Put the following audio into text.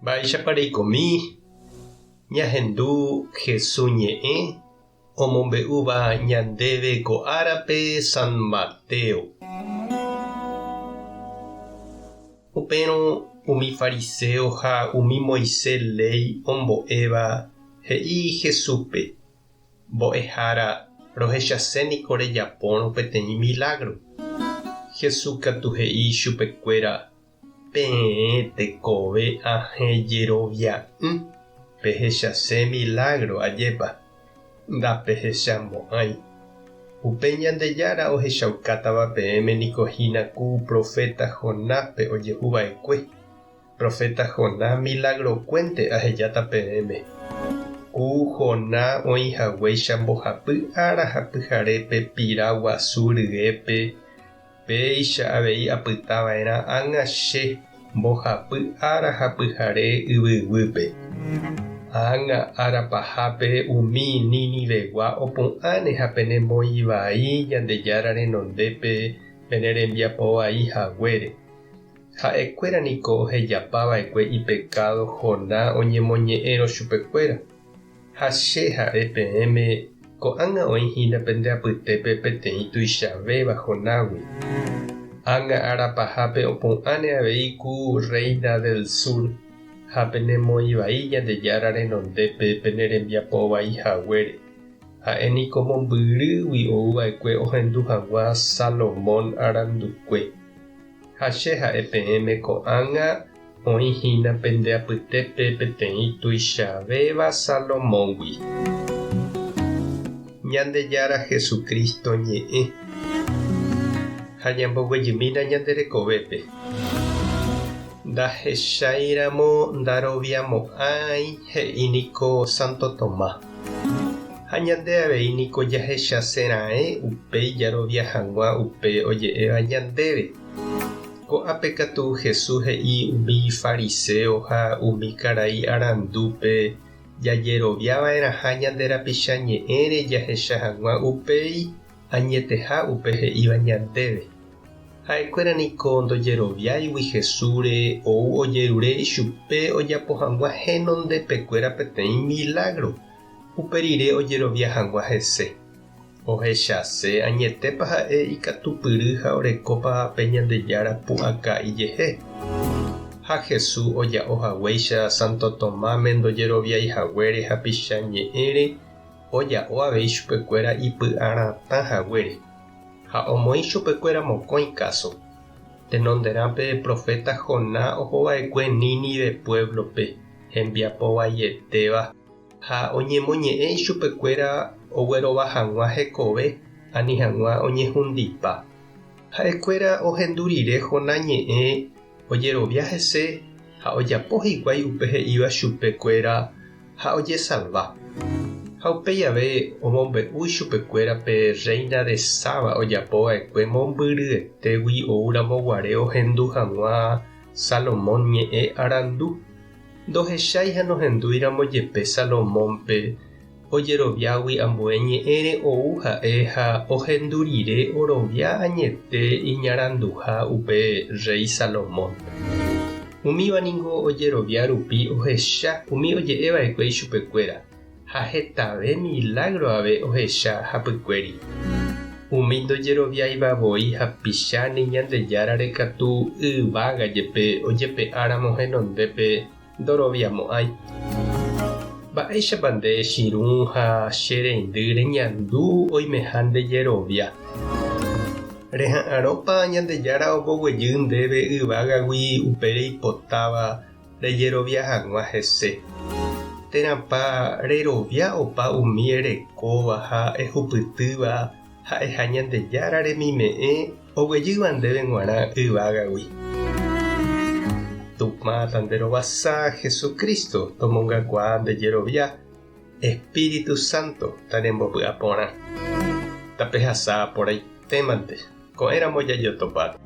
Mba'éichapa reikomi ñahendu Hesu ñe'ẽ omombe'úva ñandéve ko árape San Mateo? Upérõ umi fariséo ha umi Moisés léi ombo'éva he'i Jesúspe, Mbo'ehára, rohechase niko rejapórõ peteĩ milágro. Jesús katu he'i ichupekuéra, Peẽ tekove ahẽ jerovia'ỹ, pehechase milágro ajépa, ndapehechamo'ãi. Upe Ñandejára ohechaukátava peẽme niko hína ku proféta Jonáspe ojehu va'ekue. Proféta Jonás milagrokuénte ahejáta peẽme. Ku Jonás oĩ haguéicha mbohapy ára ha pyharépe pira guasu ryépe, péicha avei apyta va'erã ág̃a che mbohapy ára ha pyhare yvyguýpe. Ág̃a ára pahápe umi Ninivegua opu'ãne ha penemoĩ vai Ñandejára renondépe pene rembiapo vai haguére. Ha'ekuéra niko ohejapa va'ekue ipekádo Jonás oñemoñe'ẽrõ chupekuéra. Ha che ha'e peẽme, ko'ág̃a oĩ hína pende apytépe peteĩ tuichavéva Jonágui. Ág̃a ára pahápe opu'ãne avei ku rréina del sur ha penemoĩ vai Ñandejára renondépe pene rembiapo vai haguére. Ha'e niko mombyrýgui ou va'ekue ohendu hag̃ua Salomón arandukue. Ha che ha'e peẽme ko'ág̃a oĩ hína pende apytépe peteĩ tuichavéva Salomóngui. Ñandejára Jesucristo ñe'ẽ. Ha ñamboguejymína ñande rekovépe. Ndahecháiramo ndaroviamo'ãi he'i niko Santo Tomás. Ha ñande avei niko jahechase raẽ upéi jarovia hag̃ua upe oje'éva ñandéve. Ko'ápe katu Jesús he'i umi fariséo ha umi karai arandúpe jajerovia va'erãha ñande rapicha ñe'ẽre jahecha hag̃ua upéi añeteha upe he'íva ñandéve. Ha'ekuéra niko ndojeroviáigui Jesúsre ou ojerure ichupe ojapo hag̃ua henondepekuéra peteĩ milágro, upe rire ojerovia hag̃ua hese. Ohechase añetépa ha'e ikatupyry ha orekópa pe Ñandejára pu'aka ijehe. Ha Jesús oja'o haguéicha Santo Tomáme ndojeroviái haguére hapicha ñe'ẽre, oja'o avei chupekuéra ipy'aratã haguére. Ha omoĩ chupekuéra mokõi káso. Tenonderã pe proféta Jonás ohova'ekue Nínive puévlope, hembiapo vaietéva, ha oñemoñe'ẽ ichupekuéra oguerova hag̃ua hekove ani hag̃ua oñehundipa. Ha'ekuéra ohendu rire Jonás ñe'ẽ ojerovia hese ha ojapo hikuái upe he'íva chupekuéra ha ojesalva. Ha upéi ave omombe'u ichupekuéra pe rréina de Saba ojapo va'ekue mombyryetégui oúramo guare ohendu hag̃ua Salomón ñe'ẽ arandu. Ndohechái ha nohendúiramo jepe Salomónpe, ojeroviágui ambue ñe'ẽre ou ha'e ha ohendu rire orovia añete iñaranduha upe rréi Salomón. Umíva ningo ojerovia rupi ohecha umi oje'e va'ekue ichupekuéra, ha hetave milágro ave ohecha hapykuéri. Umi ndojeroviáiva voi hapicha ni Ñandejárare katu yvága jepe ojepe'áramo henondépe ndoroviamo'ãi. Mba'éichapa nde chirũ ha che reindy reñandu oimeha nde jerovia? Reha'arõpa Ñandejára omboguejy ndéve yvágagui upe reipotáva rejerovia hag̃ua hese? Térãpa rerovia opa umi erekóva ha ehupytýva ha'eha Ñandejára remime'ẽ oguejýva ndéve g̃uarã yvágagui? Tupã tanderovasa Jesucristo tomongakuaa nde jerovia, Espíritu Santo tanembopy'aporã. Tapehasa porãitémante, ko'ẽramo jajotopáta.